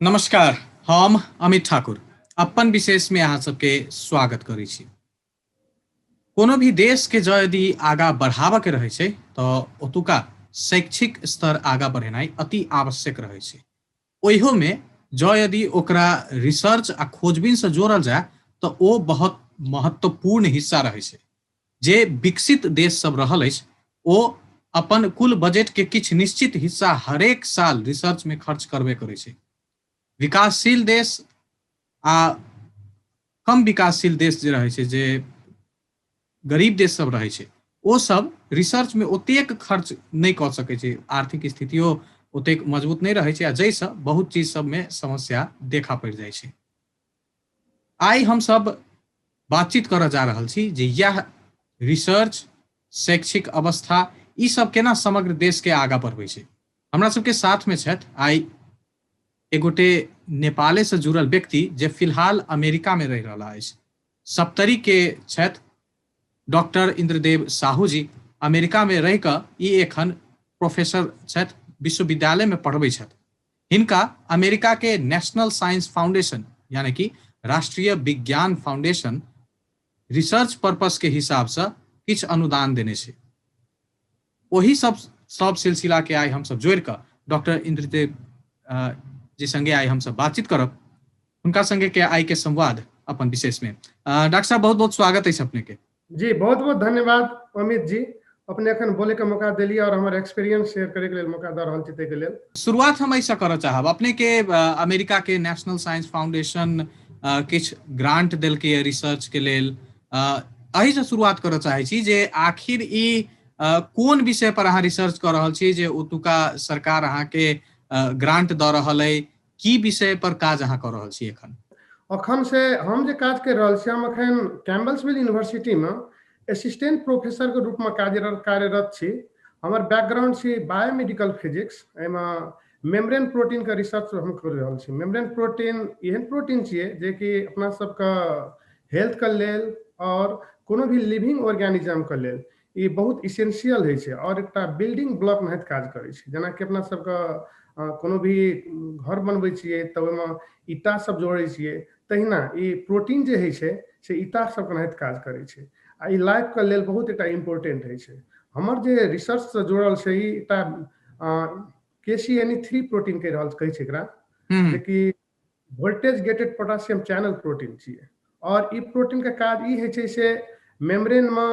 नमस्कार, हम अमित ठाकुर अपन विशेष में अहाँ सबके स्वागत करै छी। कोनो भी देश के जँ यदि आगा बढ़ाबऽ के रहै छै तऽ ओतुका शैक्षिक स्तर आगा बढ़ेनाइ अति आवश्यक रहै छै। ओहियो में जँ यदि ओकरा रिसर्च आ खोजबीन से जोड़ल जाय तऽ ओ बहुत महत्वपूर्ण हिस्सा रहै छै। जे विकसित देश सब रहल अछि ओ अपन कुल बजट के किछु निश्चित हिस्सा हरेक साल रिसर्च में खर्च करबे करै छै। विकासशील देश आ कम विकासशील देश जे रहै छै, जे गरीब देश सब रहै छै, ओ सब रिसर्च में ओतेक खर्च नहि कऽ सकै छै, आर्थिक स्थितियो ओतेक मजबूत नहि रहै छै आ जाहिसँ बहुत चीज सबमे समस्या देखा पड़ि जाइ छै। आइ हमसब बातचीत करऽ जा रहल छी जे यह रिसर्च, शैक्षिक अवस्था, ई सब केना समग्र देश के आगा बढ़बै छै। हमरा सबके साथ में छथि आइ एगोटे नेपाले से जुड़ल व्यक्ति जे फिलहाल अमेरिका में रहि रहला अछि, सप्तरी के छथि डॉक्टर इंद्रदेव साहू जी। अमेरिका में रहि कऽ ई एखन प्रोफेसर छथि, विश्वविद्यालय में पढ़बै छथि। हिनका अमेरिका के नेशनल साइंस फाउंडेशन यानी कि राष्ट्रीय विज्ञान फाउंडेशन रिसर्च पर्पस के हिसाब से किछु अनुदान देने छै। ओही सब सब सिलसिला के आइ हमसब जोड़ि कऽ डॉक्टर इंद्रदेव जी संगे आइ हमसब बातचीत करब। हुनका संगे के आइ के संवाद अपन विशेष में। डॉक्टर साहब, बहुत बहुत स्वागत अछि अपने के। जी, बहुत बहुत धन्यवाद अमित जी, अपने एखन बोले के मौका देलियै और हमर एक्सपीरियंस शेयर करे के लेल मौका दऽ रहल छी ताहिके लेल। शुरुआत हम एहिसँ करऽ चाहब, अपने के अमेरिका के नेशनल साइंस फाउंडेशन किछु ग्रांट देलकै रिसर्च के लेल, एहिसँ शुरुआत करऽ चाहै छी जे आखिर ई कोन विषय पर अहाँ रिसर्च कऽ रहल छी जे ओतुका सरकार अहाँके ग्रांट दऽ रहल अइ, की विषय पर काज अहाँ कऽ रहल छी एखन? अखन से हम जे काज करि रहल छी, हम अखन कैम्बल्सविल यूनिवर्सिटीमे असिस्टेंट प्रोफेसरके रूपमे कार्यरत छी। हमर बैकग्राउंड छी बायोमेडिकल फिजिक्स, एहिमे मेम्ब्रेन प्रोटीनके रिसर्च हम करि रहल छी। मेम्ब्रेन प्रोटीन एहन प्रोटीन छियै जेकि अपना सबके हेल्थके लेल और कोनो भी लिविंग ऑर्गेनिज्मके लेल ई बहुत इसेंशियल होइ छै और एकटा बिल्डिंग ब्लॉक नाहित काज करै छै। जेनाकि अपना सबके कोनो भी घर बनबै छियै तऽ ओहिमे ईंटा सब जोड़ै छियै, तहिना ई प्रोटीन जे होइ छै से ईंटा सबके नाहित काज करै छै आ ई लाइफके लेल बहुत एकटा इम्पोर्टेंट होइ छै। हमर जे रिसर्चसँ जुड़ल छै ई एकटा KCNE3 protein कहि रहल कहै छै एकरा, जेकि voltage gated potassium channel protein छियै। और ई प्रोटीन के काज ई होइ छै से मेम्ब्रेन मे,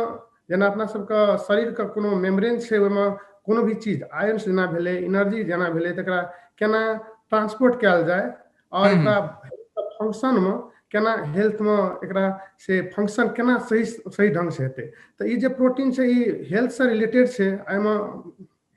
जेना अपना सबके शरीर के कोनो मेम्ब्रेन छै ओहिमे कोनो भी चीज आयंस जेना भेलै, एनर्जी जेना भेलै, तकरा केना ट्रांसपोर्ट कयल जाय और एकरा फंक्शन मे केना हेल्थ मे एकरा से फंक्शन केना सही सही ढंग से हेतै। तऽ ई जे प्रोटीन छै ई हेल्थ से रिलेटेड छै। एहिमे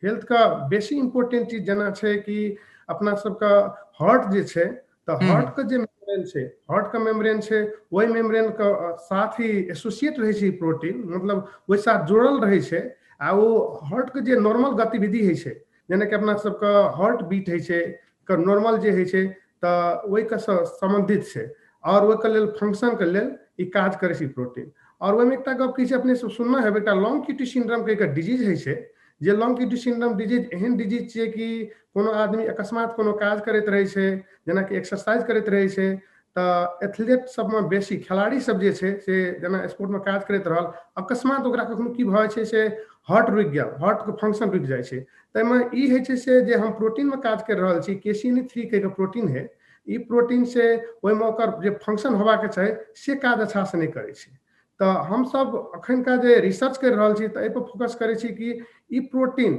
हेल्थ के बेसी इम्पोर्टेंट चीज जेना छै कि अपना सबके हार्ट जे छै तऽ हार्ट के जे मेम्ब्रेन छै, हार्ट के मेम्ब्रेन छै, ओहि मेम्ब्रेन के साथ ही एसोसिएट रहै छै ई प्रोटीन, मतलब ओहि साथ जुड़ल रहै छै आ ओ हार्ट के जे नॉर्मल गतिविधि होइ छै, जेनाकि अपना सबके हार्ट बीट होइ छै के नॉर्मल जे होइ छै तऽ ओहिके सम्बन्धित छै और ओहिके लेल फंक्शन के लेल ई काज करै छै ई प्रोटीन। और ओहिमे एकटा गप की छै, अपने सब सुनने हेबै, एकटा लॉन्ग क्यूटी सिंड्रोम के एक डिजीज होइ छै, जे लॉन्ग क्यूटी सिंड्रोम डिजीज एहन डिजीज छियै कि कोनो आदमी अकस्मात कोनो काज करैत रहै छै, जेनाकि एक्सरसाइज करैत रहै छै, तऽ एथलीट सबमे बेसी खिलाड़ी सब जे छै से जेना स्पोर्टमे काज करैत रहल, अकस्मात ओकरा कखनो की भऽ जाइ छै से हार्ट रुकि गेल, हार्टके फंक्शन रुकि जाइ छै। ताहिमे ई होइ छै से जे हम प्रोटीनमे काज करि रहल छी, KCNE3 के प्रोटीन है, ई प्रोटीन से ओहिमे ओकर जे फंक्शन होबाक चाही से काज अच्छासँ नहि करै छै। तऽ हमसब एखनका जे रिसर्च करि रहल छी तऽ एहिपर फोकस करै छी कि ई प्रोटीन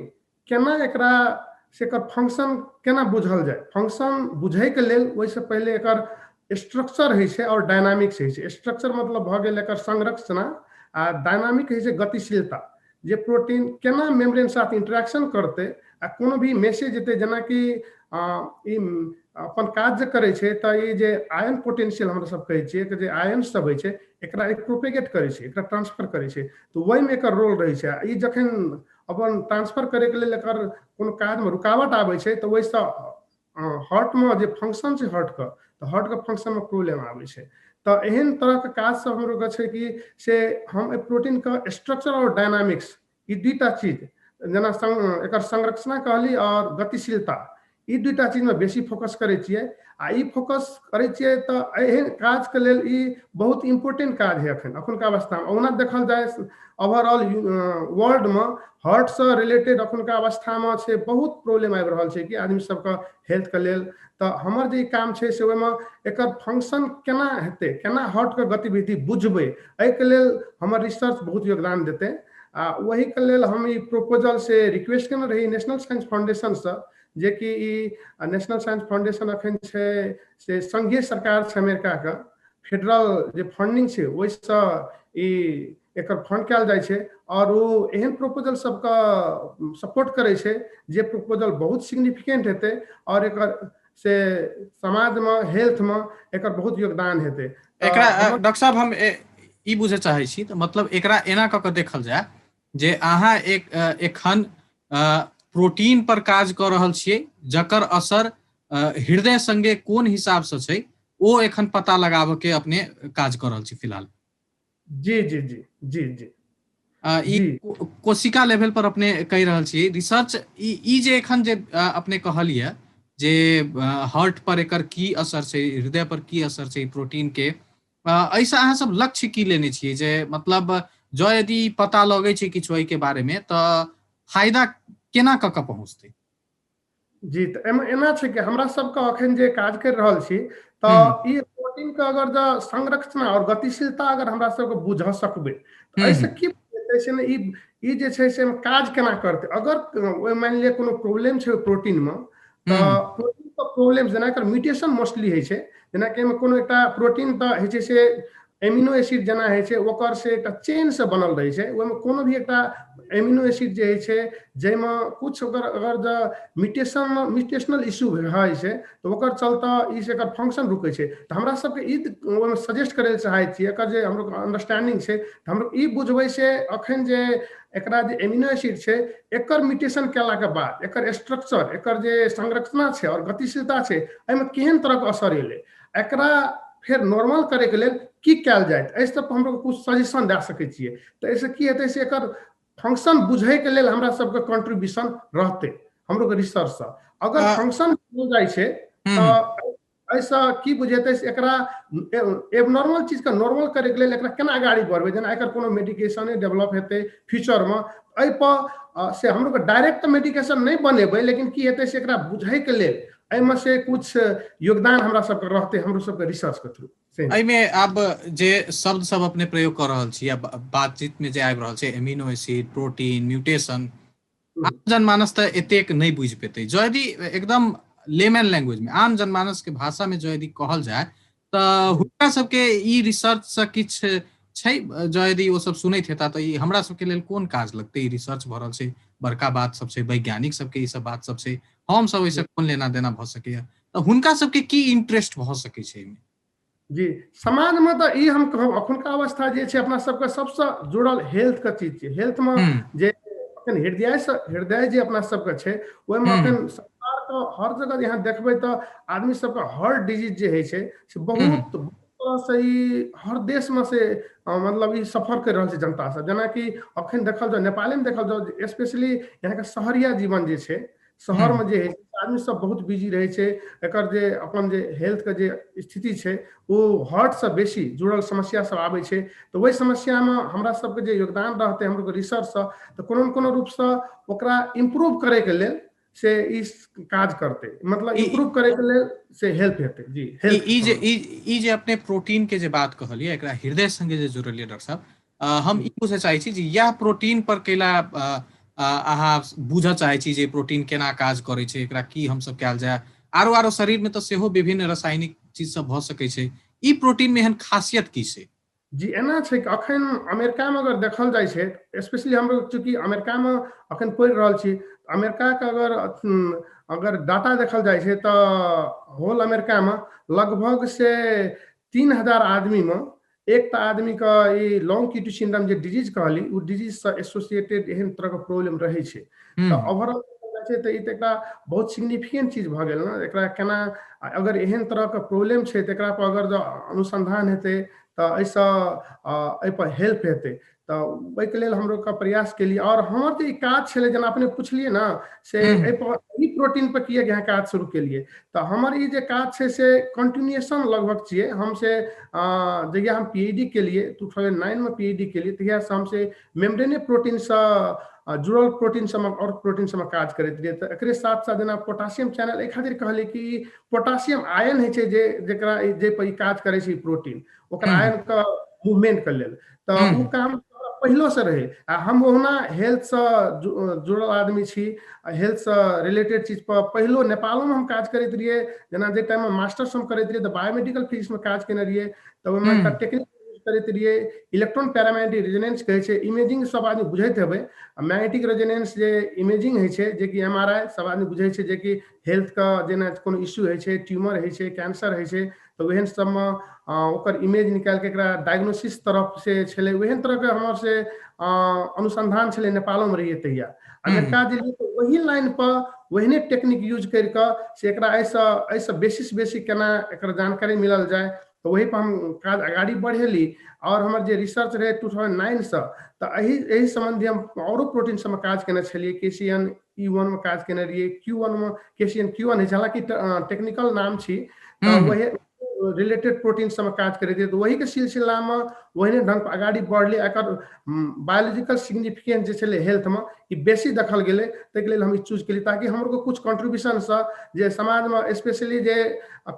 केना एकरा से एकर फंक्शन केना बुझल जाय। फंक्शन बुझैके लेल ओहिसँ पहिले एकर स्ट्रक्चर होइ छै और डायनामिक्स होइ छै। स्ट्रक्चर मतलब भऽ गेल एकर संरचना आ डायनामिक होइ छै गतिशीलता, जे प्रोटीन केना मेम्ब्रेन साथ इंटरेक्शन करतै आ कोनो भी मैसेज एतै, जेनाकि ई अपन काज जे करै छै तऽ ई जे आयन पोटेंशियल हमरा सब कहै छियै, जे आयन सब होइ छै एकरा एक प्रोपेगेट करै छै, एकरा ट्रांसफर करै छै, तऽ ओहिमे एकर रोल रहै छै। ई जखन अपन ट्रांसफर करैके लेल एकर कोनो काजमे रुकावट आबै छै तऽ ओहिसँ हार्टमे जे फंक्शन छै हार्टके, तऽ हार्टके फंक्शनमे प्रॉब्लम आबै छै। तऽ एहन तरहके काज सब हमरो छै कि से हम एहि प्रोटीनके स्ट्रक्चर और डायनामिक्स ई दुईटा चीज, जेना एकर संरचना कहली और गतिशीलता, ई दुइटा चीजमे बेसी फोकस करै छियै। आ ई फोकस करै छियै तऽ एहन काजके लेल ई बहुत इम्पोर्टेंट काज है अखुनका अवस्थामे। ओना देखल जाय ओवरऑल वर्ल्डमे हार्टसँ रिलेटेड अखुनका अवस्थामे छै बहुत प्रॉब्लम आबि रहल छै कि आदमी सबके हेल्थके लेल। तऽ हमर जे काम छै से ओहिमे एकर फंक्शन केना हेतै, केना हार्टके गतिविधि बुझबै, एहिके लेल हमर रिसर्च बहुत योगदान देतै। आ ओहिके लेल हम ई प्रपोजल से रिक्वेस्ट केने रही नेशनल साइंस फाउंडेशनसँ, जेकि ई नेशनल साइंस फाउंडेशन अखन छै से संघीय सरकार छै अमेरिकाके, फेडरल जे फंडिंग छै ओहिसँ ई एकर फंड कयल जाइ छै और ओ एहन प्रपोजल सबके सपोर्ट करै छै जे प्रपोजल बहुत सिग्निफिकेंट हेतै और एकर से समाजमे हेल्थमे एकर बहुत योगदान हेतै। एकरा डॉक्टर साहब हम ई बुझे चाहै छी तऽ मतलब एकरा एना कऽ कऽ देखल जाय जे अहाँ एक एखन प्रोटीन पर काज कऽ रहल छियै जकर असर हृदय संगे कोन हिसाबसँ छै ओ एखन पता लगाबऽ के अपने काज कऽ रहल छी फिलहाल। जी जी जी जी जी। ई कोशिका लेवल पर अपने कहि रहल छी रिसर्च। ई जे एखन जे अपने कहलियै जे हार्ट पर एकर की असर छै, हृदय पर की असर छै प्रोटीन के, एहिसँ अहाँ सब लक्ष्य की लेने छियै जे मतलब जँ यदि पता लगै छै किछु एहिके बारे में तऽ फायदा केना कऽ कऽ पहुँचतै? जी, तऽ एहिमे एना छै कि हमरा सबके अखन जे काज करि रहल छी तऽ ई प्रोटीन के अगर जँ संरचना और गतिशीलता अगर हमरा सबके बुझ सकबै तऽ एहिसँ की हेतै से ने ई जे छै से काज केना करतै। अगर ओहि मानि लिअ कोनो प्रॉब्लम छै ओहि प्रोटीनमे तऽ प्रोटीन के प्रॉब्लम जेना एकर म्यूटेशन मोस्टली होइ छै, जेनाकि एहिमे कोनो एकटा प्रोटीन तऽ होइ छै से एमिनो एसिड जेना होइ छै ओकर से एकटा चेन से बनल रहै छै, ओहिमे कोनो भी एकटा एमिनो एसिड जे होइ छै जाहिमे कुछ ओकर अगर जे म्यूटेशनल इश्यू होइ छै तऽ ओकर चलते ई से एकर फंक्शन रुकै छै। तऽ हमरा सबके ई ओहिमे सजेस्ट करै लए चाहै छियै, एकर जे हमरो अंडरस्टैंडिंग छै तऽ हमरो ई बुझबै से अखन जे एकरा जे एमिनो एसिड छै एकर म्यूटेशन केलाके बाद एकर स्ट्रक्चर, एकर जे संरचना छै और गतिशीलता छै एहिमे केहन तरहके असर एलै, एकरा फेर नॉर्मल करैके लेल की कयल जाय, एहि सब पर हमरो कुछ सजेशन दए सकै छियै। तऽ एहिसँ की हेतै से एकर फंक्शन बुझैके लेल हमरा सबके कंट्रीब्यूशन रहतै हमरो के रिसर्चसँ। अगर फंक्शन हो जाइ छै तऽ एहिसँ की बुझेतै से एकरा एबनॉर्मल चीजके नॉर्मल करैके लेल एकरा केना अगाड़ी बढ़बै, जेना एकर कोनो मेडिकेशने डेवलप हेतै फ्यूचरमे एहिपर से हमरो के डायरेक्ट मेडिकेशन नहि बनेबै, लेकिन की हेतै से एकरा बुझैके लेल एहिमे से कुछ योगदान हमरा सबके रहतै हमरो सबके रिसर्च के थ्रू। एहिमे आब जे शब्द सब अपने प्रयोग कऽ रहल छी या बातचीत में जे आबि रहल छै एमिनो एसिड, प्रोटीन, म्यूटेशन, आम जनमानस तऽ एतेक नहि बुझि पेतै। जँ यदि एकदम लेमैन लैंग्वेज में आम जनमानस के भाषा में जँ यदि कहल जाय तऽ हुनका सबके ई रिसर्च से किछु छै, जँ यदि ओ सब सुनैत हेता तऽ ई हमरा सबके लेल कोन काज लगतै? ई रिसर्च भऽ रहल छै, बड़का बात सब छै, वैज्ञानिक सबके ई सब बात सब छै, हम सब एहिसँ कोन लेना देना भऽ सकैया, तऽ हुनका सबके की इंटरेस्ट भऽ सकै छै एहिमे? जी, समाजमे तऽ ई हम कहब अखुनका अवस्था जे छै अपना सबके सबसँ जुड़ल हेल्थ के चीज छै। हेल्थमे जे अखन हृदयसँ हृदय जे अपना सबके छै ओहिमे अखन सरकारके हर जगह यहाँ देखबै तऽ आदमी सबके हार्ट डिजीज जे होइ छै से बहुत तरहसँ ई हर देशमे से मतलब ई सफर करि रहल छै जनता सब। जेनाकि अखन देखल जाउ नेपालेमे देखल जाउ, स्पेशली यहाँके शहरिया जीवन जे छै, शहरमे जे होइ छै आदमी सब बहुत बिजी रहै छै, एकर जे अपन जे हेल्थके जे स्थिति छै ओ हार्टसँ बेसी जुड़ल समस्या सब आबै छै। तऽ ओहि समस्यामे हमरा सबके जे योगदान रहतै हमरो रिसर्चसँ तऽ कोनो ने कोनो रूपसँ ओकरा इम्प्रूव करैके लेल से ई काज करतै, मतलब इम्प्रूव करैके लेल से हेल्प हेतै। जी, हेल्प। ई जे अपने प्रोटीन के जे बात कहलियै एकरा हृदय संगे जे जोड़लियै डॉक्टर साहब, हम ई पूछऽ चाहै छी जे इएह प्रोटीन पर कैला अहाँ बुझऽ चाहै छी जे प्रोटीन केना काज करै छै, एकरा की हमसब कयल जाय, आरो आरो शरीर में तऽ सेहो विभिन्न रासायनिक चीज सब भऽ सकै छै, ई प्रोटीन में एहन खासियत की छै? जी, एना छै कि अखन अमेरिकामे अगर देखल जाइ छै, स्पेशली हम चूँकि अमेरिकामे अखन पढ़ि रहल छी, अमेरिकाके अगर अगर डाटा देखल जाइ छै तऽ होल अमेरिकामे लगभग से 3000 आदमीमे एकटा आदमीके ई लॉन्ग क्यूटी सिंड्रोम जे डिजीज कहली ओ डिजीजसँ एसोसिएटेड एहन तरहके प्रॉब्लम रहै छै। तऽ ओवरऑल छै तऽ ई तऽ एकटा बहुत सिग्निफिकेंट चीज भऽ गेल ने। एकरा केना अगर एहन तरहके प्रॉब्लम छै तऽ एकरा पर अगर जँ अनुसंधान हेतै तऽ एहिसँ एहिपर हेल्प हेतै। तऽ ओहिके लेल हमरो के प्रयास केलियै। और हमर जे ई काज छलै जेना अपने पुछलियै ने से एहिपर ई प्रोटीन पर किएक अहाँ काज शुरू केलियै? तऽ हमर ई जे काज छै से कंटिन्यूएशन लगभग छियै। हम से जहिया हम पीएचडी केलियै, 2009 मे पीएचडी केलियै, तहिया से हम से मेम्ब्रेने प्रोटीनसँ जुड़ल प्रोटीन सबमे आओर प्रोटीन सबमे काज करैत रहियै। तऽ एकरे साथ साथ जेना पोटासियम चैनल एहि खातिर कहलियै कि पोटासियम आयन होइ छै जे जकरा जे पर ई काज करै छै प्रोटीन, ओकर आयनके मूवमेंट के लेल। तऽ ओ काम पहिलो से रहै। आ हम ओहुना हेल्थसँ जुड़ल आदमी छी, हेल्थसँ रिलेटेड चीज पर पहिलो नेपालोमे हम काज करैत रहियै। जेना जे टाइममे मास्टर्स हम करैत रहियै तऽ बायोमेडिकल फिजिक्समे काज केने रहियै, तऽ ओहिमे एकटा टेक्निक यूज करैत रहियै, इलेक्ट्रॉन पैरामैग्नेटिक रेजोनेंस कहै छै। इमेजिंग सब आदमी बुझैत हेबै, आ मैग्नेटिक रेजोनेंस जे इमेजिंग होइ छै, जेकि एमआरआई सब आदमी बुझै छै, जेकि हेल्थके जेना कोनो इश्यू होइ छै, ट्यूमर होइ छै, कैंसर होइ छै, तऽ ओहन सबमे ओकर इमेज निकालिके एकरा डायग्नोसिस तरफ से छलै। ओहन तरहके हमर से अनुसन्धान छलै नेपालोमे रहियै तहिया। अमेरिका गेलियै तऽ ओही लाइन पर ओहने टेक्निक यूज करि कऽ से एकरा एहिसँ एहिसँ बेसीसँ बेसी केना एकर जानकारी मिलल जाय, तऽ ओही पर हम काज अगाड़ी बढ़ेली। आओर हमर जे रिसर्च रहै 2009सँ, तऽ एहि एहि सम्बन्धी हम औरो प्रोटीन सबमे काज केने छलियै। केसीएन ई वन मे काज केने रहियै, क्यू वन मे, केसीएन क्यू वन होइ छै, हालाँकि टेक्निकल नाम छी, तऽ वही रिलेटेड प्रोटीन सबमे काज करैत रहियै। तऽ वहीके सिलसिलामे ओहने ढंग पर अगाड़ी बढ़लै। एकर बायोलॉजिकल सिग्निफिकेंस जे छलै हेल्थमे, ई बेसी देखल गेलै, ताहिके लेल हम ई चूज केलियै, ताकि हमरो कुछ कॉन्ट्रीब्यूशनसँ जे समाजमे स्पेशली जे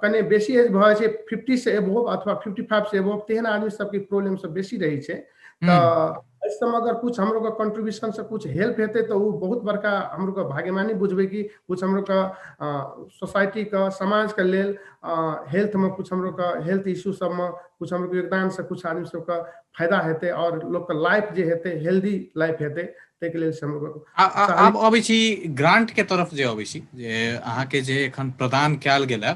कने बेसी एज भऽ जाइ छै, 50 से एबोव अथवा 55 से एबोव, तेहन आदमी सबके प्रॉब्लम सब बेसी रहै छै। तऽ एहि सबमे अगर कुछ हमरो कॉन्ट्रीब्यूशन से कुछ हेल्प हेतै, तऽ ओ बहुत बड़का हमरो भाग्यमानी बुझबै कि कुछ हमरो सोसाइटीके, समाजके लेल हेल्थमे कुछ हमरो हेल्थ इश्यू सबमे कुछ हमरो योगदान से कुछ आदमी सबके फायदा हेतै आओर लोकके लाइफ जे हेतै, हेल्दी लाइफ हेतै, ताहिके लेल से हमरो आब अबै छी ग्रांट के तरफ जे अबै छी, जे अहाँके जे एखन प्रदान कयल गेल है,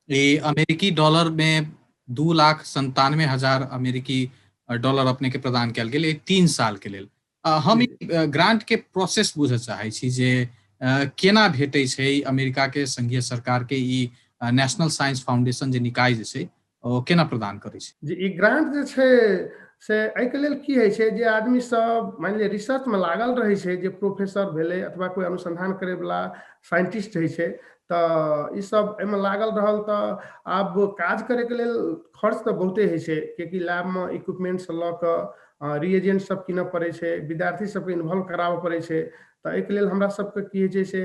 ई अमेरिकी डॉलर में 2,97,000 अमेरिकी डॉलर अपने के प्रदान कयल गेल 3 साल के लेल। हम ई ग्रांट के प्रोसेस बुझऽ चाहै छी जे केना भेटै छै। अमेरिका के संघीय सरकार के ई नेशनल साइंस फाउंडेशन जे निकाय जे छै, ओ केना प्रदान करै छै? जी, ई ग्रांट जे छै से एहिके लेल की होइ छै, जे आदमी सब मानि लिअ रिसर्चमे लागल रहै छै, जे प्रोफेसर भेलै अथवा कोइ अनुसंधान करैवला साइंटिस्ट होइ छै, तऽ ईसब एहिमे लागल रहल। तऽ आब काज करैके लेल खर्च तऽ बहुते होइ छै, कियाकि लैबमे इक्विपमेंटसँ लऽ कऽ रिएजेंट सब कीनऽ पड़ै छै, विद्यार्थी सबके इन्वॉल्व कराबऽ पड़ै छै। तऽ एहिके लेल हमरा सबके की होइ छै से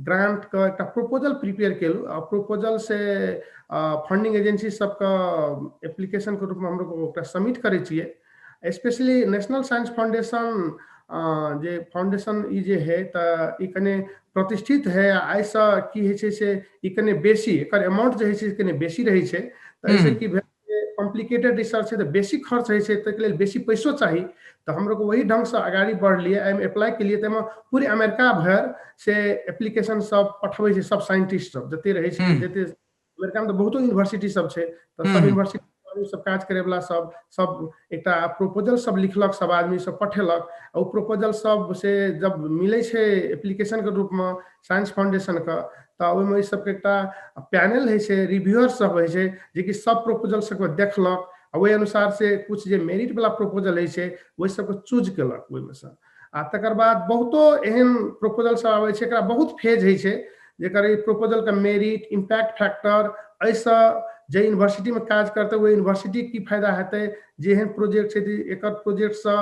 ग्रांटके एकटा प्रपोजल प्रिपेयर केलहुँ आ प्रपोजल से फंडिंग एजेंसी सबके एप्लीकेशनके रूपमे हमलोग ओकरा सबमिट करै छियै। स्पेशली नेशनल साइंस फाउंडेशन जे फाउंडेशन ई जे है, तऽ ई कने प्रतिष्ठित है। एहिसँ की होइ छै से ई कने बेसी एकर अमाउंट जे होइ छै, कने बेसी रहै छै। तऽ एहिसँ की भेल, कॉम्प्लिकेटेड रिसर्च छै तऽ बेसी खर्च होइ छै, ताहिके लेल बेसी पैसो चाही। तऽ हमलोग वही ढंगसँ अगाड़ी बढ़लियै, एहिमे अप्लाई केलियै। तऽ एहिमे पूरे अमेरिका भरि से एप्लीकेशन सब पठबै छै, सब साइंटिस्ट सब जते रहै छै। जते अमेरिकामे तऽ बहुतो यूनिवर्सिटी सब छै, तऽ सब यूनिवर्सिटी सब काज करे वाला सब सब एकटा प्रपोजल सब लिखलक, सब आदमी सब पठेलक। आ ओ प्रपोजल सब से जब मिलै छै एप्लीकेशनके रूपमे साइंस फाउंडेशनके, तऽ ओहिमे ई सबके एकटा पैनल होइ छै, रिव्यूअर सब होइ छै, जेकि सब प्रपोजल सबके देखलक आ ओहि अनुसार से कुछ जे मेरिट वाला प्रपोजल होइ छै, ओहि सबके चूज केलक ओहिमे से। आ तकर बाद बहुतो एहन प्रपोजल सब आबै छै। एकरा बहुत फेज होइ छै, जेकर ई प्रपोजलके मेरिट, इम्पैक्ट फैक्टर, एहिसँ जे यूनिवर्सिटीमे काज करतै ओहि यूनिवर्सिटी की फायदा हेतै, जे एहन प्रोजेक्ट छै, एकर प्रोजेक्टसँ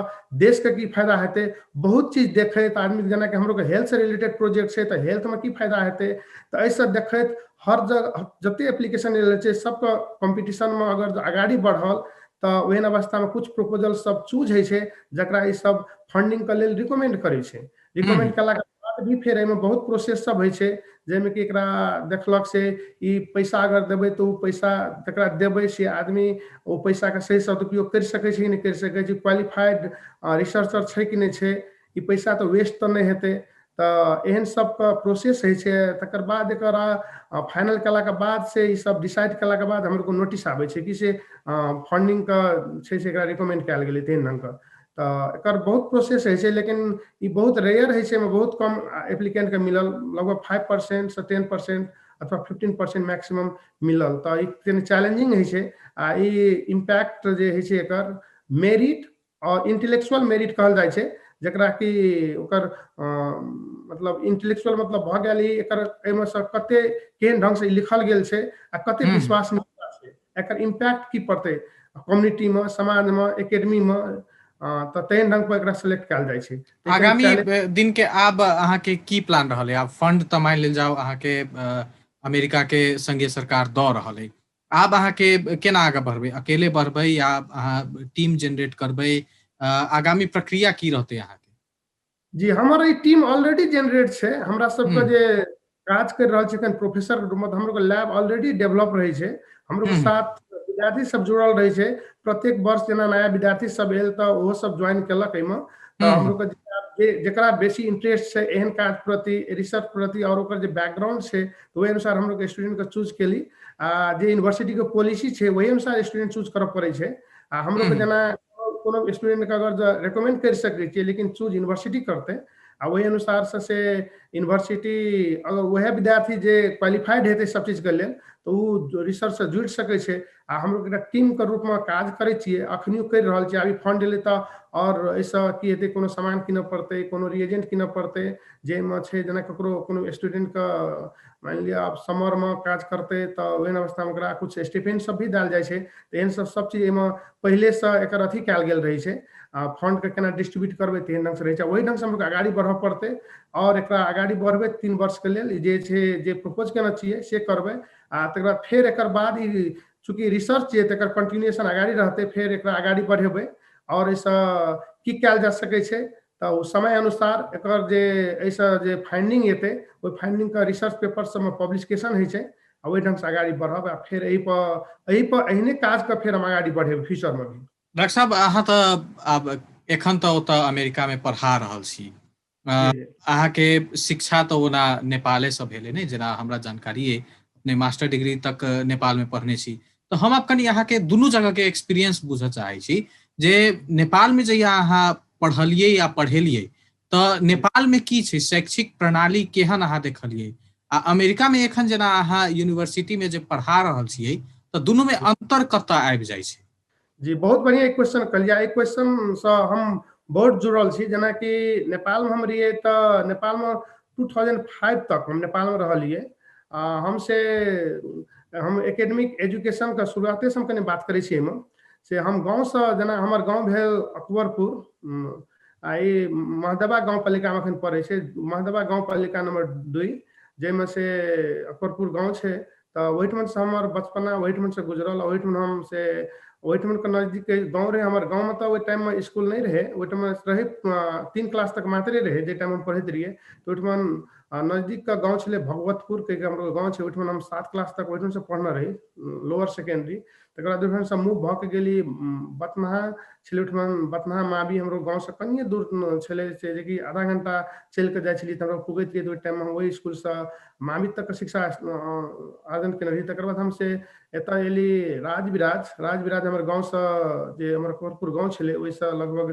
देशके की फायदा हेतै, बहुत चीज देखैत आदमी, जेनाकि हमरो हेल्थसँ रिलेटेड प्रोजेक्ट छै तऽ हेल्थमे की फायदा हेतै। तऽ एहिसँ देखैत हर जगह जते एप्लीकेशन एल छै, सबके कॉम्पिटिशनमे अगर अगाड़ी बढ़ल, तऽ ओहन अवस्थामे कुछ प्रपोजल सब चूज होइ छै, जकरा ई सब फंडिंगके लेल रिकमेंड करै छै। रिकमेंड केलाके बाद भी फेर एहिमे बहुत प्रोसेस सब होइ छै, जाहिमे कि एकरा देखलक से ई पैसा अगर देबै तऽ ओ पैसा जकरा देबै से आदमी ओ पैसाके सही सदुपयोग करि सकै छै कि नहि करि सकै छै, क्वालिफाइड रिसर्चर छै कि नहि छै, ई पैसा तऽ वेस्ट तऽ नहि हेतै। तऽ एहन सबके प्रोसेस होइ छै। तकर बाद एकरा फाइनल केलाके बाद से ई सब डिसाइड केलाके बाद हमरो नोटिस आबै छै कि से फंडिंगके छै से एकरा रिकमेंड कयल गेलै, तेहन ढंगके। तऽ एकर बहुत प्रोसेस होइ छै, लेकिन ई बहुत रेयर होइ छै। एहिमे बहुत कम एप्लीकेंटके मिलल, लगभग 5%सँ 10% अथवा 15% मैक्सिमम मिलल। तऽ ई कनि चैलेंजिंग होइ छै। आ ई इम्पैक्ट जे होइ छै, एकर मेरिट और इंटेलेक्चुअल मेरिट कहल जाइ छै। जकरा कि ओकर मतलब इंटेलेक्चुअल मतलब भऽ गेल, एकर एहिमे सँ कते केहन ढंग से लिखल गेल छै आ कते विश्वसनीयता छै, एकर इम्पैक्ट की पड़तै कम्युनिटीमे, समाजमे, एकेडमीमे, तऽ तेहन ढंग पर एकरा सेलेक्ट कयल जाइ छै। आगामी दिन के आब अहाँके की प्लान रहल है? आब फंड तऽ मानि लेल जाउ अहाँके अमेरिका के संघीय सरकार दऽ रहल है, आब अहाँके केना आगाँ बढ़बै? अकेले बढ़बै या अहाँ टीम जनरेट करबै? आगामी प्रक्रिया की रहतै अहाँके? जी, हमर ई टीम ऑलरेडी जनरेट छै। हमरा सबके जे काज कर रहल छै एखन प्रोफेसर के रूपमे, हमरो लैब ऑलरेडी डेवलप रहै छै, हमरो साथ विद्यार्थी सब जुड़ल रहै छै। प्रत्येक वर्ष जेना नया विद्यार्थी सब आयल तऽ ओहो सब ज्वाइन केलक एहिमे। तऽ हमरो के जकरा बेसी इंटरेस्ट छै एहन काज प्रति, रिसर्च प्रति, और ओकर जे बैकग्राउंड छै, तऽ ओहि अनुसार हमरो के स्टूडेंट के चूज केली। आ जे यूनिवर्सिटी के पॉलिसी छै ओहि अनुसार स्टूडेंट चूज करऽ पड़ै छै। आ हमरो के जेना कोनो स्टूडेंट के अगर रिकमेंड करि सकै छियै, लेकिन चूज यूनिवर्सिटी करतै आ ओहि अनुसार से यूनिवर्सिटी अगर वएह विद्यार्थी जे क्वालिफाइड हेतै सब चीजके लेल, तऽ ओ रिसर्चसँ जुड़ि सकै छै। आ हमरो एकटा टीमके रूपमे काज करै छियै, अखनियो करि रहल छियै। अभी फंड एलै तऽ आओर एहिसँ की हेतै, कोनो सामान कीनऽ पड़तै, कोनो रिएजेंट कीनऽ पड़तै, जाहिमे छै जेना ककरो कोनो स्टूडेंटके मानि लिअ आब समरमे काज करतै तऽ ओहन अवस्थामे ओकरा किछु स्टिपेंड सब भी देल जाइ छै। तऽ एहन सब सब चीज एहिमे पहिलेसँ एकर अथी कयल गेल रहै छै। आ फंडके केना डिस्ट्रीब्यूट करबै तेहन ढङ्गसँ रहै छै। ओहि ढङ्गसँ हमलोग अगाड़ी बढ़ऽ पड़तै आओर एकरा अगाड़ी बढ़बै 3 वर्षके लेल जे छै जे प्रपोज केने छियै से करबै। आ तकर बाद फेर एकर बाद ई चूँकि रिसर्च छियै तऽ एकर कंटिन्यूएशन अगाड़ी रहतै, फेर एकरा अगाड़ी बढ़ेबै आओर एहिसँ की कयल जा सकै छै तऽ ओ समय अनुसार एकर जे एहिसँ जे फाइंडिंग एतै ओहि फाइंडिंगके रिसर्च पेपर सबमे पब्लिकेशन होइ छै आ ओहि ढङ्गसँ अगाड़ी बढ़ब आ फेर एहि पर एहने काजके फेर हम अगाड़ी बढ़ेबै फ्यूचरमे भी। डॉक्टर साहब, अहाँ तऽ आब एखन तऽ ओतऽ अमेरिकामे पढ़ा रहल छी। अहाँके शिक्षा तऽ ओना नेपालेसँ भेलै ने, जेना हमरा जानकारी अइ अपने मास्टर डिग्री तक नेपालमे पढ़ने छी। तऽ हम आब कनि अहाँके दुनू जगहके एक्सपीरियंस बुझऽ चाहै छी जे नेपालमे जहिया अहाँ पढ़लियै या पढ़ेलियै तऽ नेपालमे की छै, शैक्षिक प्रणाली केहन अहाँ देखलियै, आ अमेरिकामे एखन जेना अहाँ यूनिवर्सिटीमे जे पढ़ा रहल छियै तऽ दुनूमे अन्तर कतऽ आबि जाइ छै? जी, बहुत बढ़िआँ क्वेश्चन कहलियै। एहि क्वेश्चनसँ हम बहुत जुड़ल छी। जेनाकि नेपालमे हम रहियै तऽ नेपालमे 2005 तक हम नेपालमे रहलियै। हम से हम एकेडमिक एजुकेशनके शुरुआतेसँ हम कनि बात करै छी। एहिमे से हम गाँवसँ, जेना हमर गाँव भेल अकबरपुर आ ई महदेवा गाँव पालिकामे एखन पड़ै छै, महदेवा गाँव पालिका नंबर 2, जाहिमे से अकबरपुर गाँव छै। तऽ ओहिठमनसँ हमर बचपना ओहिठमनसँ गुजरल। ओहिठमन हम से ओहिठमनके नजदीक गाँव रहै हमर गाँवमे। तऽ ओहि टाइममे इसकुल नहि रहै, ओहि टाइममे रहै 3 क्लास तक मात्रे रहै जाहि टाइममे हम पढ़ैत रहियै। तऽ ओहिठमन नजदीकके गाँव छलै, भगवतपुर कहिके हमरो गाँव छै, ओहिठमन हम 7 क्लास तक ओहिठमनसँ पढ़ने रही, लोअर सेकेंडरी। तकर बाद ओहिठमनसँ मूव भऽ के गेली, बतनाहा छलै ओहिठमन। बतनाहा मावी हमरो गाँवसँ कनिए दूर छलै से जेकि आधा घंटा चलि कऽ जाइ छलियै तऽ हमरा पुगैत रहियै। तऽ ओहि टाइममे हम ओहि इसकुलसँ मावी तकके शिक्षा अर्जन केने रही। तकर बाद हम से एतऽ एली राजविराज। राजविराज हमर गाँवसँ, जे हमर कोरपुर गाँव छलै, ओहिसँ लगभग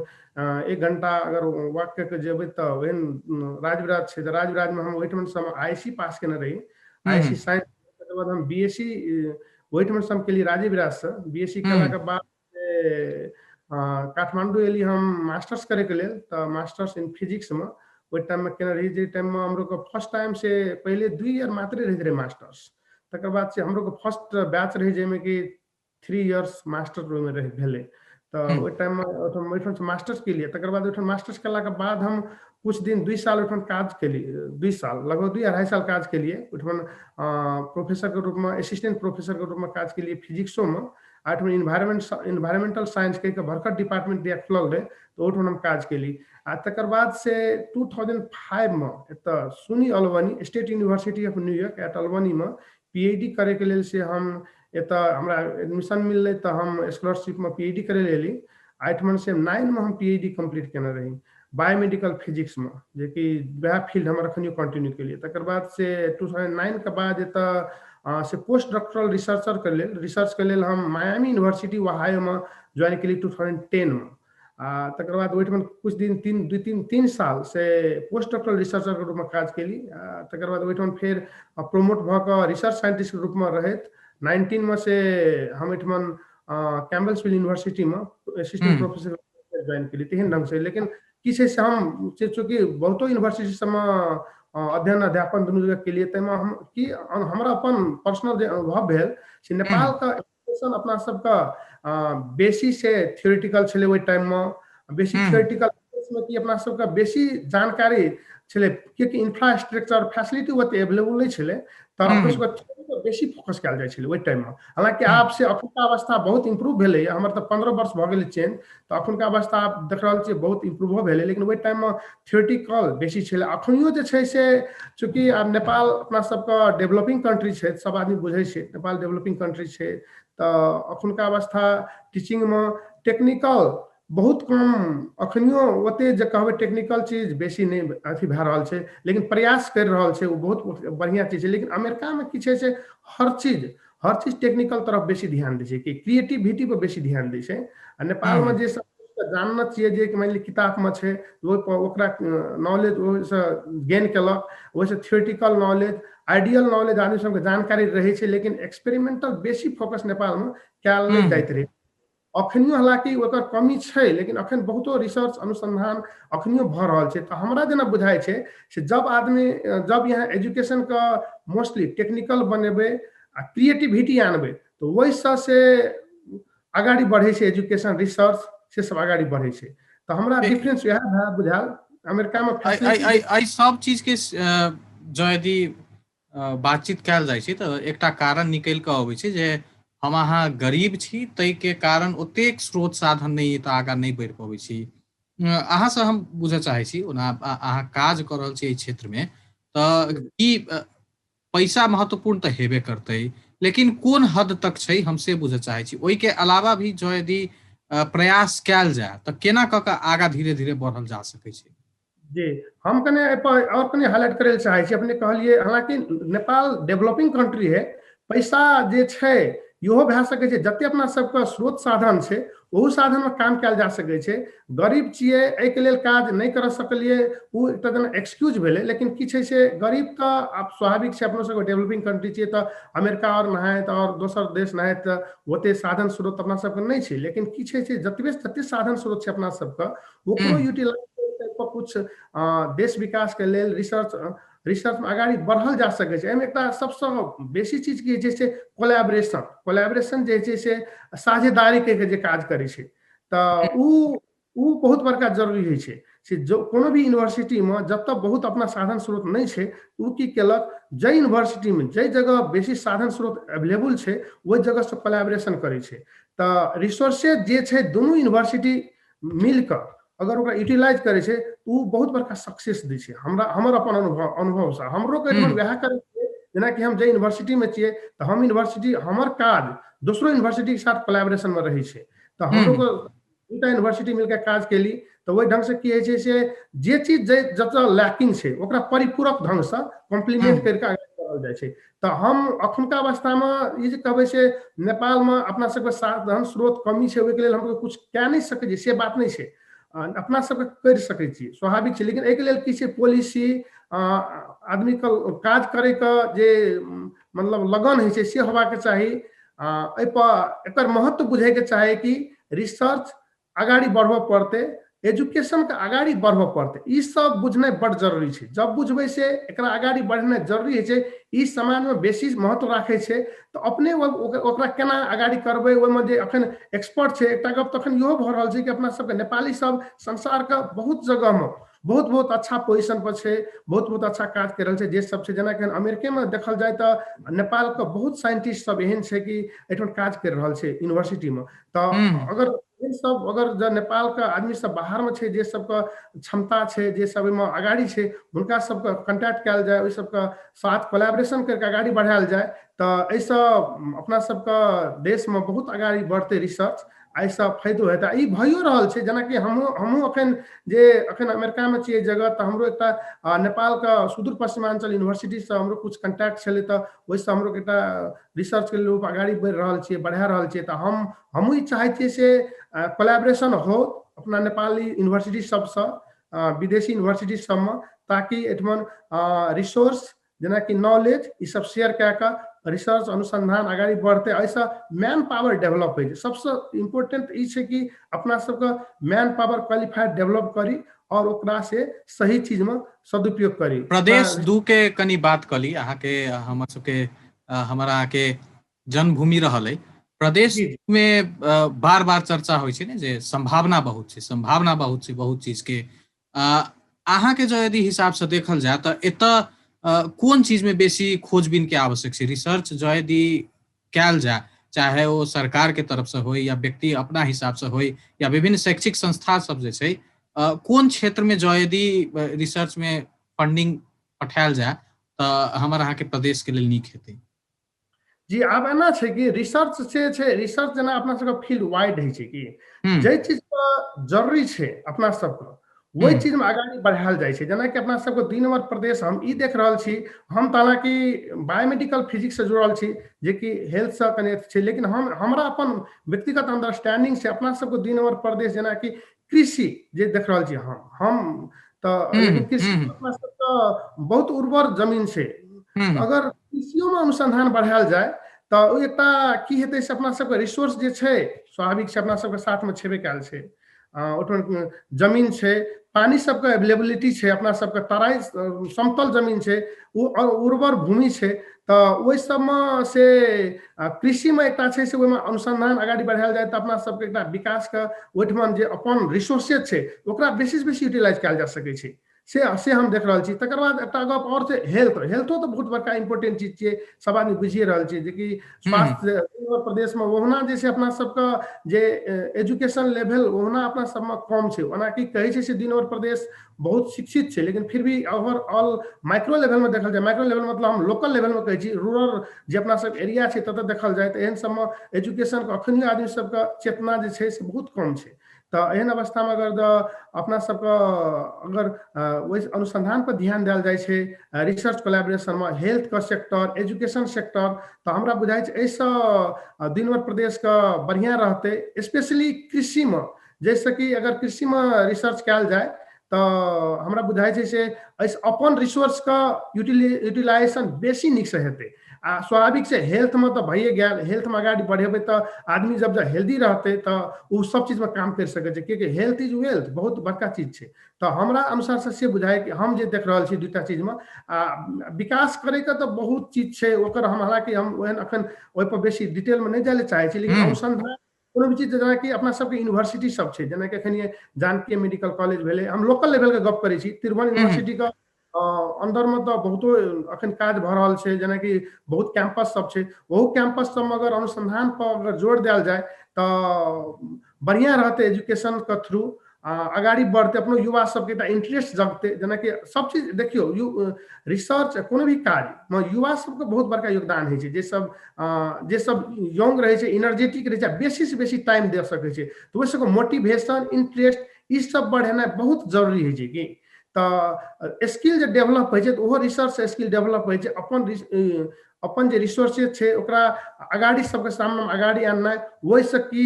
1 घंटा अगर वॉक कऽ के जेबै तऽ ओहन राजविराज छै। तऽ राजविराजमे हम ओहिठमनसँ हम I S C पास केने रही, I S C science. तकर बाद हम बी एस सी ओहिठमनसँ हम केलियै राजेविराजसँ। बी एस सी केलाके बाद काठमाण्डू एली हम मास्टर्स करैके लेल। तऽ मास्टर्स इन फिजिक्समे ओहि टाइममे केने रही, जाहि टाइममे हमरो फर्स्ट टाइम से पहिले 2 ईयर मात्रे रहैत रहै मास्टर्स। तकर बाद से हमरो फर्स्ट बैच रहै जाहिमे कि 3 इयर्स मास्टर ओहिमे रहै भेलै। तऽ ओहि टाइममे ओहिठामसँ मास्टर्स केलियै। तकर बाद ओहिठाम मास्टर्स केलाके बाद हम कुछ दिन, 2 साल ओहिठाम काज केलियै। 2 साल, लगभग 2-2.5 साल काज केलियै ओहिठाम। प्रोफेसरके रूपमे, असिस्टेंट प्रोफेसरके रूपमे काज केलियै फिजिक्सोमे। आ ओहिठाम इन्वायरमेंटल साइंस कहिके भर्खर डिपार्टमेंट दिया खुलल रहै, तऽ ओहिठाम हम काज केली। आ तकर बाद से 2005मे एतऽ सुनी Albany, state university of New York eight अल्बनीमे PhD करैके लेल से हम एतऽ हमरा एडमिशन मिललै। तऽ हम स्कॉलरशिपमे पीएचडी करै लए एली। आ एहिठमन से 9मे हम पीएचडी कम्प्लीट केने रही बायोमेडिकल फिजिक्समे, जेकि वएह फील्ड हमर अखनियो कंटिन्यू केलियै। तकर बाद से 2009के बाद एतऽ से पोस्ट डॉक्टरल रिसर्चरके लेल, रिसर्चके लेल हम मायामी यूनिवर्सिटी ओहायोमे ज्वाइन केलियै 2010मे। आ तकर बाद ओहिठमन कुछ दिन, तीन दू तीन 3 साल से पोस्ट डॉक्टरल रिसर्चरके रूपमे काज केली। आ तकर बाद ओहिठमन फेर प्रमोट भऽ कऽ रिसर्च साइंटिस्टके रूपमे रहैत 19मे से हम एहिठमन कैम्बल्सविल यूनिवर्सिटीमे असिस्टेंट प्रोफेसर ज्वाइन केली, तेहन ढङ्गसँ। लेकिन की छै से हम चूँकि बहुतो यूनिवर्सिटी सबमे अध्ययन अध्यापन दुनू जगह केलियै, ताहिमे हम की हमरा अपन पर्सनल जे अनुभव भेल से नेपालके एजुकेशन अपना सबके बेसी से थियोरिटिकल छलै ओहि टाइममे, बेसी थियोरिटिकल मे कि अपना सबके बेसी जानकारी छलै, कियाकि इंफ्रास्ट्रक्चर फैसिलिटी ओते एवेलेबल नहि छलै, तऽ अपना सबके बेसी फोकस कयल जाइ छलै ओहि टाइममे। हालाँकि आब से अखुनका अवस्था बहुत इम्प्रूव भेलैए, हमर तऽ 15 वर्ष भऽ गेलै चेंज, तऽ अखुनका अवस्था आब देख रहल छियै बहुत इम्प्रूवो भेलै, लेकिन ओहि टाइममे थियोरिटिकल बेसी छलै। अखनियो जे छै से चूँकि आब नेपाल अपना सबके डेवलपिंग कंट्री छै, सब आदमी बुझै छै नेपाल डेवलपिंग कंट्री छै, तऽ अखुनका अवस्था टीचिंगमे टेक्निकल बहुत कम अखनियो ओते जे कहबै टेक्निकल चीज बेसी नहि अथी भए रहल छै, लेकिन प्रयास करि रहल छै, ओ बहुत बढ़िआँ चीज छै। लेकिन अमेरिकामे की छै से हर चीज टेक्निकल तरफ बेसी ध्यान दै छै, कि क्रिएटिविटी पर बेसी ध्यान दै छै। आ नेपालमे जे सब जानना छियै जे मानि लिअ किताबमे छै ओहिपर ओकरा नॉलेज ओहिसँ गेन केलक, ओहिसँ थियोरिटिकल नॉलेज आइडियल नॉलेज आदमी सबके जानकारी रहै छै, लेकिन एक्सपेरिमेंटल बेसी फोकस नेपालमे कयल नहि जाइत रहै। अखनियो हालाँकि ओकर कमी छै, लेकिन अखन बहुतो रिसर्च अनुसंधान अखनियो भऽ रहल छै। तऽ हमरा जेना बुझाइ छै से जब आदमी जब यहाँ एजुकेशनके मोस्टली टेक्निकल बनेबै आ क्रिएटिविटी आनबै तऽ ओहिसँ से अगाडि बढ़ै छै एजुकेशन रिसर्च से सब अगाडि बढ़ै छै। तऽ हमरा डिफरेंस इएह बुझायल अमेरिकामे। एहि सब चीजके जँ यदि बातचीत कयल जाइ छै तऽ एकटा कारण निकलि कऽ अबै छै जे हम अहाँ गरीब छी, ताहिके कारण ओतेक स्रोत साधन नहि तऽ आगाँ नहि बढ़ि पबै छी। अहाँसँ हम बुझऽ चाहै छी, ओना अहाँ काज कऽ रहल छी एहि क्षेत्रमे, तऽ की पैसा महत्वपूर्ण तऽ हेबे करतै, लेकिन कोन हद तक छै हम से बुझऽ चाहै छी। ओहिके अलावा भी जँ यदि प्रयास कयल जाय तऽ केना कऽ कऽ आगाँ धीरे धीरे बढ़ल जा सकै छै? जी, हम कने एहिपर आओर कनि हाईलाइट करै लए चाहै छी। अपने कहलियै हालाँकि नेपाल डेवलपिंग कंट्री है, पैसा जे छै इहो भए सकै छै, जते अपना सबके स्रोत साधन छै ओहू साधनमे काम कयल जा सकै छै। गरीब छियै एहिके लेल काज नहि कर सकलियै ओ एकटा जेना एक्सक्यूज भेलै, लेकिन की छै से गरीब तऽ आब स्वाभाविक छै, अपनो सबके डेवलपिंग कंट्री छियै तऽ अमेरिका आओर नहायत आओर दोसर देश नहायत तऽ ओते साधन स्रोत अपना सबके नहि छै, लेकिन की छै से जतबे जते साधन स्रोत छै अपना सबके ओकरो यूटिलाइज पर कुछ देश विकास के लेल रिसर्च में अगाडि बढ़ल जा सकै छै। एहिमे एकटा सबसँ बेसी चीज की छै से कोलैबोरेशन, कोलैबोरेशन जे छै से साझेदारी कहि के जे काज करै छै तऽ उ बहुत बड़का जरूरी होइ छै। से जो कोनो भी यूनिवर्सिटीमे जतऽ बहुत अपना साधन स्रोत नहि छै ओ की केलक, जाहि यूनिवर्सिटीमे जाहि जगह बेसी साधन स्रोत एवेलेबल छै ओहि जगहसँ कोलैबोरेशन करै छै। तऽ रिसोर्सेज जे छै दुनू यूनिवर्सिटी मिल कऽ अगर ओकरा यूटिलाइज करै छै तऽ ओ बहुत बड़का सक्सेस दै छै। हमरा हमर अपन अनुभवसँ हमरो के वएह करै छियै, जेनाकि हम जाहि यूनिवर्सिटीमे छियै तऽ हम यूनिवर्सिटी हमर काज दोसरो यूनिवर्सिटीके साथ कोलैबोरेशनमे रहै छै, तऽ हमरो दूटा यूनिवर्सिटी मिलके काज केली तऽ ओहि ढङ्गसँ की होइ छै से जे चीज जे जतऽ लैकिंग छै ओकरा परिपूरक ढङ्गसँ कॉम्प्लीमेंट करिके आगाँ बढ़ल जाइ छै। तऽ हम अखुनका अवस्थामे ई जे कहबै से नेपालमे अपना सबके साधन स्रोत कमी छै ओहिके लेल हम किछु कए नहि सकै छियै से बात नहि छै, अपना सबके करि सकै छी स्वाभाविक छै, लेकिन एहिके लेल की छै पॉलिसी आदमीके काज करैके जे मतलब लगन होइ छै से होबाक चाही। एहिपर एकर महत्व बुझैके चाही कि रिसर्च अगाडि बढ़बऽ पड़तै, एजुकेशनके अगाडि बढ़बऽ पड़तै, ई सब बुझनाइ बड्ड जरूरी छै। जब बुझबै से एकरा अगाडि बढ़नाइ जरूरी होइ छै, ई समाजमे बेसी महत्व राखै छै तऽ अपने ओकरा केना अगाडि करबै ओहिमे जे अखन एक्सपर्ट छै। एकटा गप तऽ अखन इहो भऽ रहल छै कि अपना सबके नेपाली सब संसारके बहुत जगहमे बहुत बहुत अच्छा पोजिशन पर छै, बहुत बहुत अच्छा काज कर रहल छै जे सब छै। जेनाकि अमेरिकेमे देखल जाय तऽ नेपालके बहुत साइंटिस्ट सब एहन छै कि एहिठाम काज कर रहल छै यूनिवर्सिटीमे। तऽ अगर सब अगर जँ नेपालके आदमी सब बाहरमे छै जे सबके क्षमता छै जे सब ओहिमे अगाडि छै हुनका सबके कॉन्टैक्ट कयल जाय, ओहि सबके साथ कोलैबोरेशन करके अगाडि बढ़ायल जाय तऽ एहिसँ अपना सबके देशमे बहुत अगाडि बढ़तै रिसर्च, एहिसँ फायदो हेतै। ई भइयो रहल छै, जेनाकि हमहूँ अखन जे अखन अमेरिकामे छियै जगह तऽ हमरो एकटा नेपालके सुदूर पश्चिमाञ्चल यूनिवर्सिटीसँ हमरो किछु कॉन्टैक्ट छलै तऽ ओहिसँ हमरो एकटा रिसर्चके रूप अगाडि बढ़ि रहल छियै, बढ़ा रहल छियै। तऽ हमहूँ ई चाहै छियै से कोलैबोरेशन हो अपना नेपाली यूनिवर्सिटी सबसँ विदेशी यूनिवर्सिटी सबमे, ताकि एहिठमन रिसोर्स जेनाकि नॉलेज ई सब शेयर कए कऽ रिसर्च अनुसंधान अगाडि बढ़तै। एहिसँ मैन पावर डेवलप होइ छै। सबसँ इम्पोर्टेंट ई छै कि अपना सबके मैन पावर क्वालिफाइड डेवलप करी आओर ओकरा से सही चीजमे सदुपयोग करी। प्रदेश 2 के कनि बात कली, अहाँके हमर सबके हमर अहाँके जन्मभूमि रहल अइ प्रदेश में, बार बार चर्चा होइ छै ने जे संभावना बहुत छै, संभावना बहुत छै बहुत चीज के। अहाँके जो यदि हिसाब से देखल जाय तऽ एतऽ कोन चीज में बेसी खोजबीन के आवश्यक छै? रिसर्च जो यदि कयल जाय, चाहे ओ सरकार के तरफ से होय या व्यक्ति अपना हिसाब से होय या विभिन्न शैक्षिक संस्था सब जे छै, कोन क्षेत्र में जो यदि रिसर्च में फंडिंग पठायल जाय तऽ हमर अहाँके प्रदेश के लेल नीक हेतै? जी, आब एना छै कि रिसर्च से छै, रिसर्च जेना अपना सबके फील्ड वाइड होइ छै कि जाहि चीजके जरूरी छै अपना सबके ओहि चीजमे अगाडि बढ़ायल जाइ छै। जेनाकि अपना सबके 2 नम्बर प्रदेश हम ई देख रहल छी, हम तऽ हालाँकि बायोमेडिकल फिजिक्ससँ जुड़ल छी जेकि हेल्थसँ कनेक्ट छै, लेकिन हम हमरा अपन व्यक्तिगत अंडरस्टैंडिंग से अपना सबके 2 नम्बर प्रदेश जेनाकि कृषि जे देख रहल छी हम तऽ लेकिन कृषि अपना सबके बहुत उर्वर जमीन छै, अगर कृषियोमे अनुसंधान बढ़ायल जाय तऽ ओ एकटा की हेतै से अपना सबके रिसोर्स जे छै स्वाभाविक छै अपना सबके साथमे छेबे कयल छै, ओहिठाम जमीन छै, पानि सबके एवेलेबिलिटी छै, अपना सबके तराई समतल जमीन छै, ओ उर्वर भूमि छै, तऽ ओहि सबमे से कृषिमे एकटा छै से ओहिमे अनुसंधान अगाडि बढ़ायल जाय तऽ अपना सबके एकटा विकासके ओहिठमा जे अपन रिसोर्सेज छै ओकरा बेसीसँ बेसी यूटिलाइज कयल जा सकै छै, से हम देख रहल छी। तकर बाद एकटा गप आओर छै हेल्थ, हेल्थो तऽ बहुत बड़का इम्पोर्टेंट चीज छियै, सब आदमी बुझिए रहल छियै जेकि स्वास्थ्य प्रदेशमे ओहुना जे छै अपना सबके जे एजुकेशन लेवल ओहुना अपना सबमे कम छै। ओनाकि कहै छै से 2 नम्बर प्रदेश बहुत शिक्षित छै, लेकिन फिर भी ओवरऑल माइक्रो लेवलमे देखल जाय, माइक्रो लेवल मतलब हम लोकल लेवलमे कहै छी, रूरल जे अपना सब एरिया छै ततऽ देखल जाय तऽ एहन सबमे एजुकेशनके अखनियो आदमी सबके चेतना जे छै से बहुत कम छै। तऽ एहन अवस्थामे अगर अपना सबके अगर ओहि अनुसंधान पर ध्यान देल जाइ छै रिसर्च कोलैबोरेशनमे हेल्थके सेक्टर, एजुकेशन सेक्टर, तऽ हमरा बुझाइ छै एहिसँ 2 नम्बर प्रदेशके बढ़िआँ रहतै, स्पेशली कृषिमे, जाहिसँ कि अगर कृषिमे रिसर्च कयल जाय तऽ हमरा बुझाइ छै से एहिसँ अपन रिसोर्सके यूटिलाइजेशन बेसी नीकसँ हेतै। आ स्वाभाविक छै हेल्थमे तऽ भइए गेल, हेल्थमे अगाडि बढ़ेबै तऽ आदमी जब हेल्दी रहतै तऽ ओ सब चीजमे काम करि सकै छै, कियाकि हेल्थ is wealth बहुत बड़का चीज छै। तऽ हमरा अनुसारसँ से बुझाइ कि हम जे देख रहल छी दूटा चीजमे आ विकास करैके तऽ बहुत चीज छै ओकर, हम हालाँकि हम ओहन एखन ओहिपर बेसी डिटेलमे नहि जाइ लए चाहै छी, लेकिन अनुसंधान कोनो भी चीज जेनाकि अपना सबके यूनिवर्सिटी सब छै, जेनाकि एखन जानकी मेडिकल कॉलेज भेलै, हम लोकल लेवलके गप करै छी, त्रिभुवन यूनिवर्सिटीके अन्दरमे तऽ बहुतो एखन काज भऽ रहल छै, जेनाकि बहुत कैंपस सब छै, ओहो कैंपस सबमे अगर अनुसंधान पर अगर जोर देल जाय तऽ बढ़िआँ रहतै, एजुकेशनके थ्रू अगाडि बढ़तै, अपनो युवा सबके एकटा इंटरेस्ट जगतै। जेनाकि सब चीज देखियौ रिसर्च कोनो भी कार्यमे युवा सबके बहुत बड़का योगदान होइ छै, जे सब यंग रहै छै, एनर्जेटिक रहै छै, बेसीसँ बेसी टाइम दे सकै छै, तऽ ओहि सबके मोटिवेशन इंटरेस्ट ई सब बढ़ेनाइ बहुत जरूरी होइ छै कि तऽ स्किल जे डेवलप होइ छै तऽ ओहो रिसर्च स्किल डेवलप होइ छै, अपन जे रिसोर्सेज छै ओकरा अगाडि सबके सामने अगाडि आननाइ, ओहिसँ की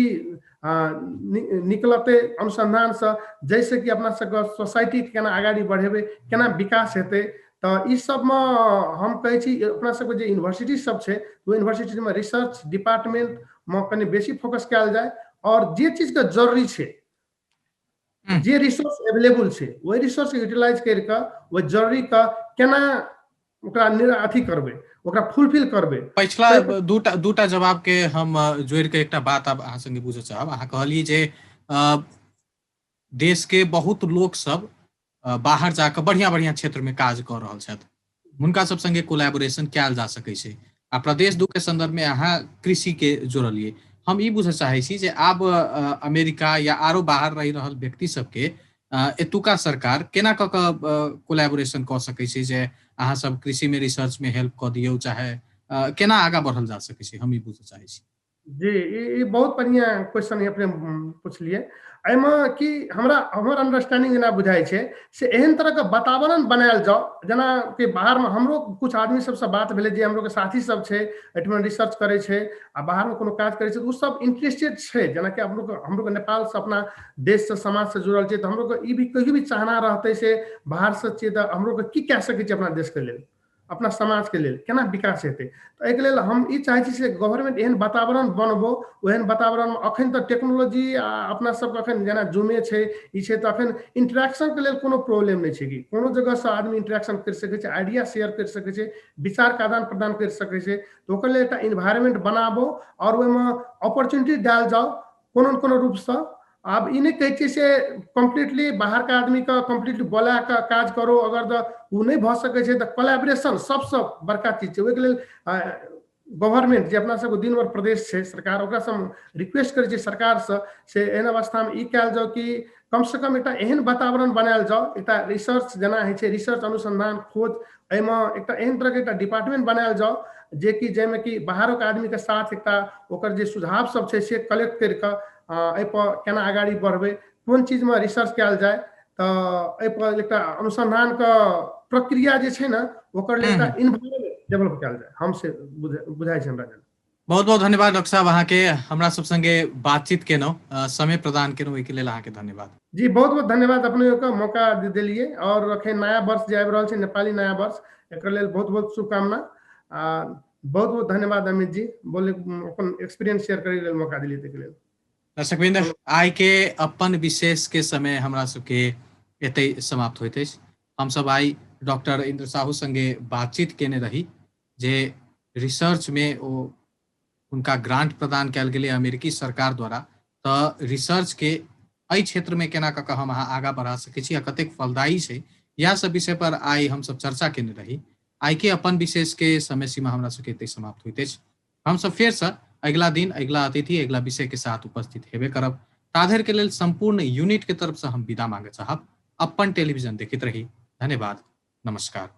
निकलतै अनुसंधानसँ, जाहिसँ कि अपना सबके सोसाइटी केना अगाडि बढ़ेबै, केना विकास हेतै। तऽ ई सबमे हम कहै छी अपना सबके जे यूनिवर्सिटी सब छै ओहि यूनिवर्सिटीमे रिसर्च डिपार्टमेंटमे कनि बेसी फोकस कयल जाय, आओर जे चीजके जरूरी छै, जे रिसोर्स एवेलेबल छै ओहि रिसोर्सके यूटिलाइज करि कऽ ओहि जरूरीके केना ओकरा अथी करबै, ओकरा फुलफिल करबै। पछिला दूटा जवाब के हम जोड़ि के एकटा बात आब अहाँ संगे बुझऽ चाहब। अहाँ कहलियै जे देश के बहुत लोक सब बाहर जाकऽ बढ़िया बढ़िया क्षेत्र में काज कऽ रहल छथि, हुनका सब संगे कोलैबोरेशन कयल जा सकै छै। आ प्रदेश 2 के संदर्भ में अहाँ कृषि के जोड़लियै, हम ई बुझऽ चाहै छी जे आब अमेरिका या आरो बाहर रहि रहल व्यक्ति सबके एतुका सरकार केना कऽ कऽ कोलैबोरेशन कऽ सकै छै जे अहाँ सब कृषि में रिसर्च में हेल्प कऽ दियौ, चाहे केना आगाँ बढ़ल जा सकै छै, हम ई बुझऽ चाहै छी। जी, ई बहुत बढ़िया क्वेश्चन अपने पुछलियै। एहिमे कि हमरा हमर अंडरस्टैंडिंग जेना बुझाइ छै से एहन तरहके वातावरण बनायल जाउ, जेना कि बाहरमे हमरो कुछ आदमी सबसँ बात भेलै जे हमरोके साथी सब छै एहिठमा रिसर्च करै छै आ बाहरमे कोनो काज करै छै, तऽ ओ सब इंटरेस्टेड छै। जेनाकि हमरोके नेपालसँ अपना देशसँ समाजसँ जुड़ल छै, तऽ हमरोके ई भी कहियो भी चाहना रहतै से बाहरसँ छियै तऽ हमरोके की कए सकै छियै अपना देशके लेल, अपना समाजके लेल केना विकास हेतै। तऽ एहिके लेल हम ई चाहै छी से गवर्नमेंट एहन वातावरण बनबो, ओहन वातावरणमे अखन तऽ टेक्नोलॉजी आ अपना सबके अखन जेना जूमे छै ई छै, तऽ अखन इंटरेक्शनके लेल कोनो प्रॉब्लम नहि छै कि कोनो जगहसँ आदमी इंटरेक्शन करि सकै छै, आइडिया शेयर करि सकै छै, विचारके आदान प्रदान करि सकै छै। तऽ ओकर लेल एकटा इन्वायरमेंट बनाबो आओर ओहिमे अपॉर्चुनिटी डाल जाओ कोनो ने कोनो रूपसँ। आब ई नहि कहै छियै से कम्प्लीटली बाहरके आदमीके कम्प्लीटली बोला कऽ काज करो, अगर तऽ ओ नहि भऽ सकै छै तऽ कोलैबोरेशन सबसँ बड़का चीज छै। ओहिके लेल गवर्नमेंट जे अपना सबके दिनभर प्रदेश छै सरकार, ओकरासँ हम रिक्वेस्ट करै छियै सरकारसँ से एहन अवस्थामे ई कयल जाउ कि कमसँ कम एकटा एहन वातावरण बनायल जाउ, एकटा रिसर्च जेना होइ छै रिसर्च अनुसन्धान खोज, एहिमे एकटा एहन तरहके एकटा डिपार्टमेंट बनायल जाउ जेकि जाहिमे कि बाहरोके आदमीके साथ एकटा ओकर जे सुझाव सब छै से कलेक्ट करि कऽ एहिपर केना अगाडि बढ़बै, कोन चीजमे रिसर्च कयल जाय, तऽ एहिपर एकटा अनुसन्धानके प्रक्रिया जे छै ने ओकर लेल एकटा इन्वायरमेंट डेवलप कयल जाय, हम से बुझाइ छै हमरा। बहुत बहुत धन्यवाद डॉक्टर साहब, अहाँके हमरा सब संगे बातचीत केलहुँ, समय प्रदान केलहुँ, ओहिके लेल अहाँके धन्यवाद। जी बहुत बहुत धन्यवाद अपने के मौका देलियै। और अखन नया वर्ष जे आबि रहल छै नेपाली नया वर्ष, एकर लेल बहुत बहुत शुभकामना आ बहुत बहुत धन्यवाद अमित जी, बोले अपन एक्सपीरियंस शेयर करै लेल मौका दिलियै ताहिके लेल। दर्शकवृंद, आइ के अपन विशेष के समय हमरा सबके एतै समाप्त होइत अछि। हमसब आइ डॉक्टर इंद्र साहू संगे बातचीत केने रही जे रिसर्च में ओ हुनका ग्रांट प्रदान कयल गेलै अमेरिकी सरकार द्वारा, तऽ रिसर्च के एहि क्षेत्र में केना कऽ कऽ हम अहाँ आगाँ बढ़ा सकै छी आ कतेक फलदायी छै, इएह सब विषय पर आइ हमसब चर्चा केने रही। आइ के अपन विशेष के समय सीमा हमरा सबके एतै समाप्त होइत अछि। हमसब फेरसँ अगिला दिन अगिला अतिथि अगिला विषय के साथ उपस्थित हेबे करब। ताधरि के लेल संपूर्ण यूनिट के तरफ से हम विदा मांगे चाहब। अपन टेलीविजन देखैत रही। धन्यवाद, नमस्कार।